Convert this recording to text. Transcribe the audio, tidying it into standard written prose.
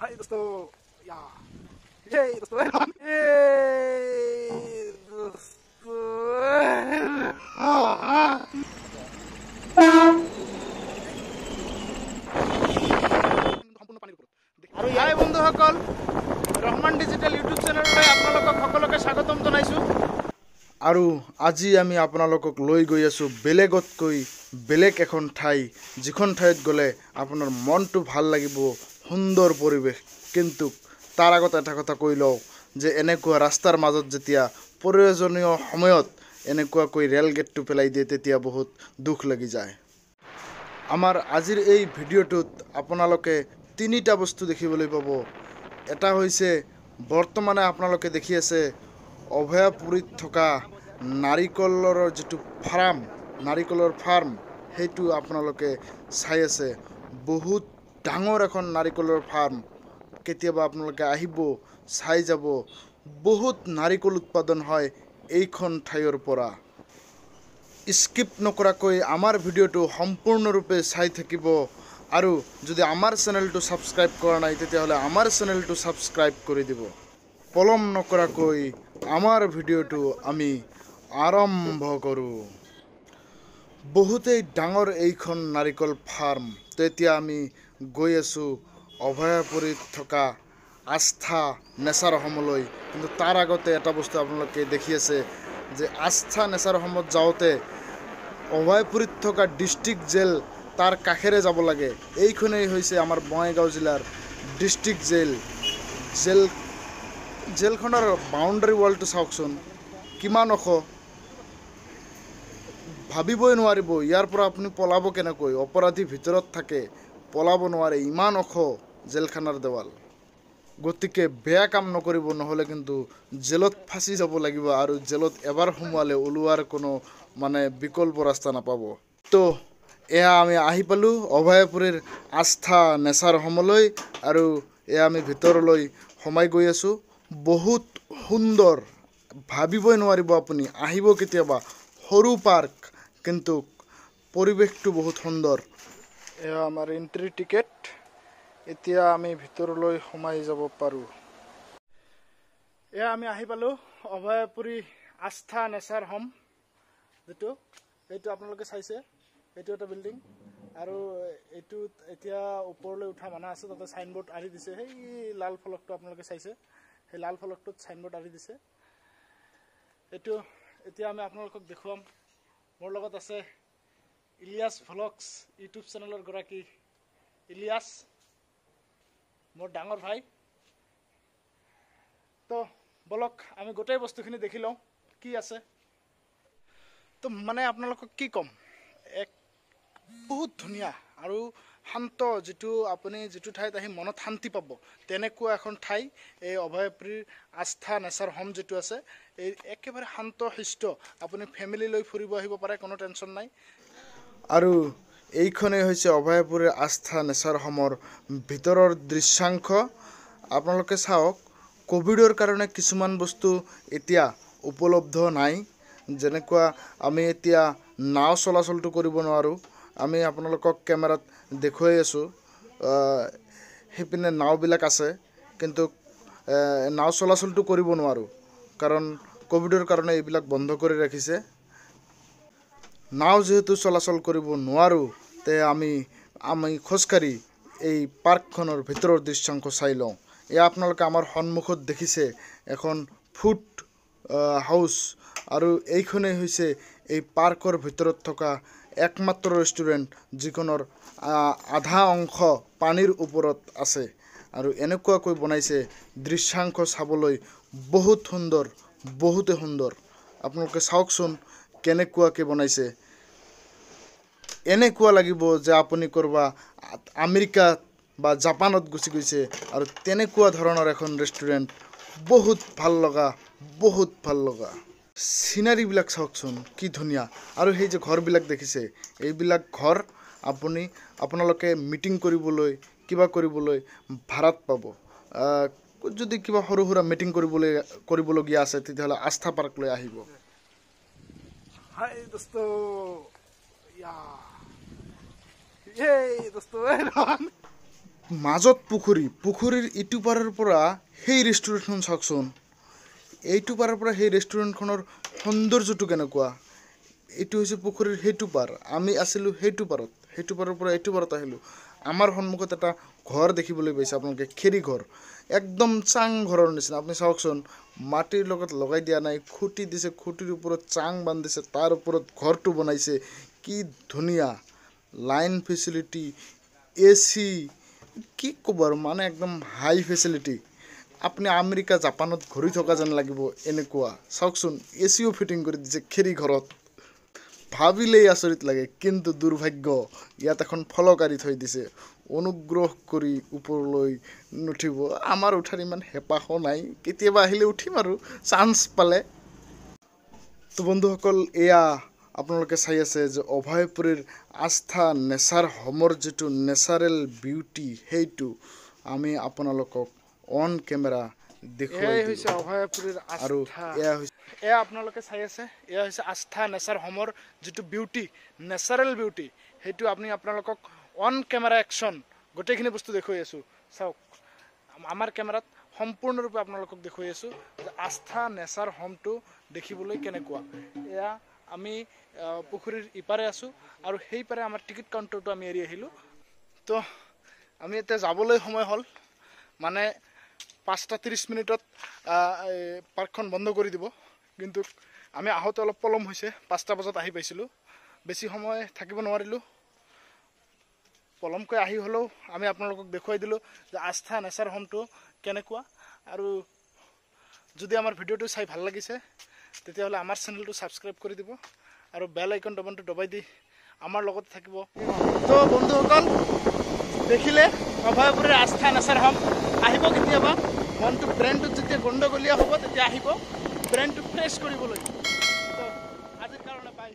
হাই দোস্ত, ইয়া এই দোস্ত, এই দোস্ত। আৰু হাই বন্ধুসকল, ৰহমান ডিজিটেল ইউটিউব চেনেললৈ আপোনালোকক সকলোকে স্বাগতম জনাইছোঁ। আৰু আজি আমি আপোনালোকক লৈ গৈ আছোঁ বেলেগতকৈ বেলেগ এখন ঠাই, যিখন ঠাইত গ'লে আপোনাৰ মনটো ভাল লাগিব, সুন্দৰ পৰিৱেশ। কিন্তু তাৰ আগত এটা কথা কৈ লওঁ যে এনেকুৱা ৰাস্তাৰ মাজত যেতিয়া প্ৰয়োজনীয় সময়ত এনেকুৱাকৈ ৰেল গেটটো পেলাই দিয়ে, তেতিয়া বহুত দুখ লাগি যায়। আমাৰ আজিৰ এই ভিডিঅ'টোত আপোনালোকে তিনিটা বস্তু দেখিবলৈ পাব। এটা হৈছে বৰ্তমানে আপোনালোকে দেখি আছে অভয়াপুৰীত থকা নাৰিকলৰ যিটো ফাৰ্ম, নাৰিকলৰ ফাৰ্ম, সেইটো আপোনালোকে চাই আছে। বহুত ডাঙৰ এখন নাৰিকলৰ ফাৰ্ম। কেতিয়াবা আপোনালোকে আহিব, চাই যাব। বহুত নাৰিকল উৎপাদন হয় এইখন ঠাইৰ পৰা। স্কিপ নকৰাকৈ আমাৰ ভিডিঅ'টো সম্পূৰ্ণৰূপে চাই থাকিব। আৰু যদি আমাৰ চেনেলটো ছাবস্ক্ৰাইব কৰা নাই, তেতিয়াহ'লে আমাৰ চেনেলটো ছাবস্ক্ৰাইব কৰি দিব। পলম নকৰাকৈ আমাৰ ভিডিঅ'টো আমি আৰম্ভ কৰোঁ। বহুতেই ডাঙৰ এইখন নাৰিকল ফাৰ্ম। তো এতিয়া আমি গৈ আছোঁ অভয়াপুৰীত থকা আস্থা নেচাৰ হোমলৈ। কিন্তু তাৰ আগতে এটা বস্তু আপোনালোকে দেখি আছে যে আস্থা নেচাৰ হোমত যাওঁতে অভয়াপুৰীত থকা ডিষ্ট্ৰিক্ট জেল, তাৰ কাষেৰে যাব লাগে। এইখনেই হৈছে আমাৰ বঙাইগাঁও জিলাৰ ডিষ্ট্ৰিক্ট জেল। জেলখনৰ বাউণ্ডাৰী ৱালটো চাওকচোন কিমান ওখ, ভাবিবই নোৱাৰিব। ইয়াৰ পৰা আপুনি পলাব কেনেকৈ? অপৰাধী ভিতৰত থাকে, পলাব নোৱাৰে, ইমান ওখ জেলখানাৰ দেৱাল। গতিকে বেয়া কাম নকৰিব, নহ'লে কিন্তু জেলত ফাঁচি যাব লাগিব। আৰু জেলত এবাৰ সোমোৱালে ওলোৱাৰ কোনো মানে বিকল্প ৰাস্তা নাপাব। তো এয়া আমি আহি পালোঁ অভয়াপুৰীৰ আস্থা নেচাৰ হোমলৈ। আৰু এয়া আমি ভিতৰলৈ সোমাই গৈ আছোঁ। বহুত সুন্দৰ, ভাবিবই নোৱাৰিব আপুনি। আহিব কেতিয়াবা, সৰু পাৰ্ক কিন্তু পৰিৱেশটো বহুত সুন্দৰ। এয়া আমাৰ এণ্ট্ৰি টিকেট। এতিয়া আমি ভিতৰলৈ সোমাই যাব পাৰোঁ। এয়া আমি আহি পালোঁ অভয়াপুৰী আস্থা নেচাৰ হোম, যিটো এইটো আপোনালোকে চাইছে, এইটো এটা বিল্ডিং। আৰু এইটোত এতিয়া ওপৰলৈ উঠা মানা আছে, তাতে চাইনবোৰ্ড আঁৰি দিছে। সেই লাল ফলকটো আপোনালোকে চাইছে, সেই লাল ফলকটোত চাইনবোৰ্ড আঁৰি দিছে। এইটো এতিয়া আমি আপোনালোকক দেখুৱাম। মোৰ লগত আছে ইলিয়াছ ভ্লগছ ইউটিউব চেনেলৰ গৰাকী ইলিয়াছ, মোৰ ডাঙৰ ভাই। তো বলক আমি গোটেই বস্তুখিনি দেখি লওঁ কি আছে। তো মানে আপোনালোকক কি ক'ম, এক বহুত ধুনীয়া আৰু শান্ত, যিটো আপুনি যিটো ঠাইত আহি মনত শান্তি পাব, তেনেকুৱা এখন ঠাই এই অভয়াপুৰীৰ আস্থা নেচাৰ হোম যিটো আছে। এই একেবাৰে শান্ত শিষ্ট, আপুনি ফেমিলি লৈ ফুৰিব আহিব পাৰে, কোনো টেনশ্যন নাই। আৰু এইখনেই হৈছে অভয়াপুৰীৰ আস্থা নেচাৰ হোমৰ ভিতৰৰ দৃশ্যাংশ। আপোনালোকে চাওক, ক'ভিডৰ কাৰণে কিছুমান বস্তু এতিয়া উপলব্ধ নাই। যেনেকুৱা আমি এতিয়া নাও চলাচলটো কৰিব নোৱাৰোঁ। আমি আপোনালোকক কেমেৰাত দেখুৱাই আছোঁ, সেইপিনে নাওবিলাক আছে, কিন্তু নাও চলাচলটো কৰিব নোৱাৰোঁ, কাৰণ ক'ভিডৰ কাৰণে এইবিলাক বন্ধ কৰি ৰাখিছে। নাও যিহেতু চলাচল কৰিব নোৱাৰোঁ, তে আমি আমি খোজকাঢ়ি এই পাৰ্কখনৰ ভিতৰৰ দৃশ্যাংশ চাই লওঁ। এয়া আপোনালোকে আমাৰ সন্মুখত দেখিছে এখন ফুড হাউচ। আৰু এইখনেই হৈছে এই পাৰ্কৰ ভিতৰত থকা একমাত্ৰ ৰেষ্টুৰেণ্ট, যিখনৰ আধা অংশ পানীৰ ওপৰত আছে। আৰু এনেকুৱাকৈ বনাইছে, দৃশ্যাংশ চাবলৈ বহুত সুন্দৰ, বহুতে সুন্দৰ। আপোনালোকে চাওকচোন কেনেকুৱাকৈ বনাইছে। এনেকুৱা লাগিব যে আপুনি ক'ৰবাত আমেৰিকাত বা জাপানত গুচি গৈছে, আৰু তেনেকুৱা ধৰণৰ এখন ৰেষ্টুৰেণ্ট। বহুত ভাল লগা, বহুত ভাল লগা। চিনাৰীবিলাক চাওকচোন কি ধুনীয়া। আৰু সেই যে ঘৰবিলাক দেখিছে, এইবিলাক ঘৰ আপোনালোকে মিটিং কৰিবলৈ, কিবা কৰিবলৈ ভাড়াত পাব। যদি কিবা সৰু সুৰা মিটিং কৰিবলগীয়া আছে, তেতিয়াহ'লে আস্থা পাৰ্কলৈ আহিব। হাই দোস্ত, ইয়া এই দোস্ত। মাজত পুখুৰী, পুখুৰীৰ ইটো পাৰৰ পৰা সেই ৰেষ্টুৰেণ্টখন চাওকচোন। এইটো পাৰৰ পৰা সেই ৰেষ্টুৰেণ্টখনৰ সৌন্দৰ্যটো কেনেকুৱা। এইটো হৈছে পুখুৰীৰ সেইটো পাৰ, আমি আছিলোঁ সেইটো পাৰত, সেইটো পাৰৰ পৰা এইটো পাৰত আহিলোঁ। আমাৰ সন্মুখত এটা ঘৰ দেখিবলৈ পাইছে আপোনালোকে, খেৰী ঘৰ, একদম চাং ঘৰৰ নিচিনা। আপুনি চাওকচোন, মাটিৰ লগত লগাই দিয়া নাই, খুঁটি দিছে, খুঁটিৰ ওপৰত চাং বান্ধিছে, তাৰ ওপৰত ঘৰটো বনাইছে। কি ধুনীয়া লাইন ফেচিলিটি, এ চি, কি ক'ব আৰু, মানে একদম হাই ফেচিলিটি। আপুনি আমেৰিকা জাপানত ঘূৰি থকা যেন লাগিব এনেকুৱা। চাওকচোন, এ চিও ফিটিং কৰি দিছে খেৰী ঘৰত। ভাবিলেই আচৰিত লাগে, কিন্তু দুৰ্ভাগ্য ইয়াত এখন ফলক আঁৰি থৈ দিছে, অনুগ্ৰহ কৰি ওপৰলৈ নুঠিব। আমাৰ উঠাৰ ইমান হেঁপাহো নাই, কেতিয়াবা আহিলে উঠিম আৰু চান্স পালে। তো বন্ধুসকল, এয়া আপোনালোকে চাই আছে যে অভয়পুৰীৰ আস্থা নেচাৰ হোমৰ যিটো নেচাৰেল বিউটি, সেইটো আমি আপোনালোকক অন কেমেৰা দেখুৱাই এয়াই হৈছে অভয়পুৰীৰ আৰু আস্থা। এয়া হৈছে, এয়া আপোনালোকে চাই আছে, এয়া হৈছে আস্থা নেচাৰ হোমৰ যিটো বিউটি, নেচাৰেল বিউটি, সেইটো আপুনি আপোনালোকক অন কেমেৰা একশ্যন গোটেইখিনি বস্তু দেখুৱাই আছোঁ। চাওক, আমাৰ কেমেৰাত সম্পূৰ্ণৰূপে আপোনালোকক দেখুৱাই আছোঁ যে আস্থা নেচাৰ হোমটো দেখিবলৈ কেনেকুৱা। এয়া আমি পুখুৰীৰ ইপাৰে আছোঁ আৰু সেইপাৰে আমাৰ টিকেট কাউণ্টাৰটো আমি এৰি আহিলোঁ। তো আমি এতিয়া যাবলৈ সময় হ'ল, মানে 5টা 30 মিনিটত পাৰ্কখন বন্ধ কৰি দিব। কিন্তু আমি আহোঁতে অলপ পলম হৈছে, 5টা বজাত আহি পাইছিলোঁ, বেছি সময় থাকিব নোৱাৰিলোঁ। পলমকৈ আহি হ'লেও আমি আপোনালোকক দেখুৱাই দিলোঁ যে আস্থা নেচাৰ হোমটো কেনেকুৱা। আৰু যদি আমাৰ ভিডিঅ'টো চাই ভাল লাগিছে, তেতিয়াহ'লে আমাৰ চেনেলটো ছাবস্ক্ৰাইব কৰি দিব আৰু বেল আইকন দবনটো দবাই দি আমাৰ লগতে থাকিব। তো বন্ধুসকল, দেখিলে অভয়পুৰীৰ আস্থা নেচাৰ হোম। আহিব কেতিয়াবা, মনটো ব্ৰেইনটোত যেতিয়া গণ্ডগোলীয়া হ'ব তেতিয়া আহিব ব্ৰেইনটো ফ্ৰেছ কৰিবলৈ। তো আজিৰ কাৰণে বাই।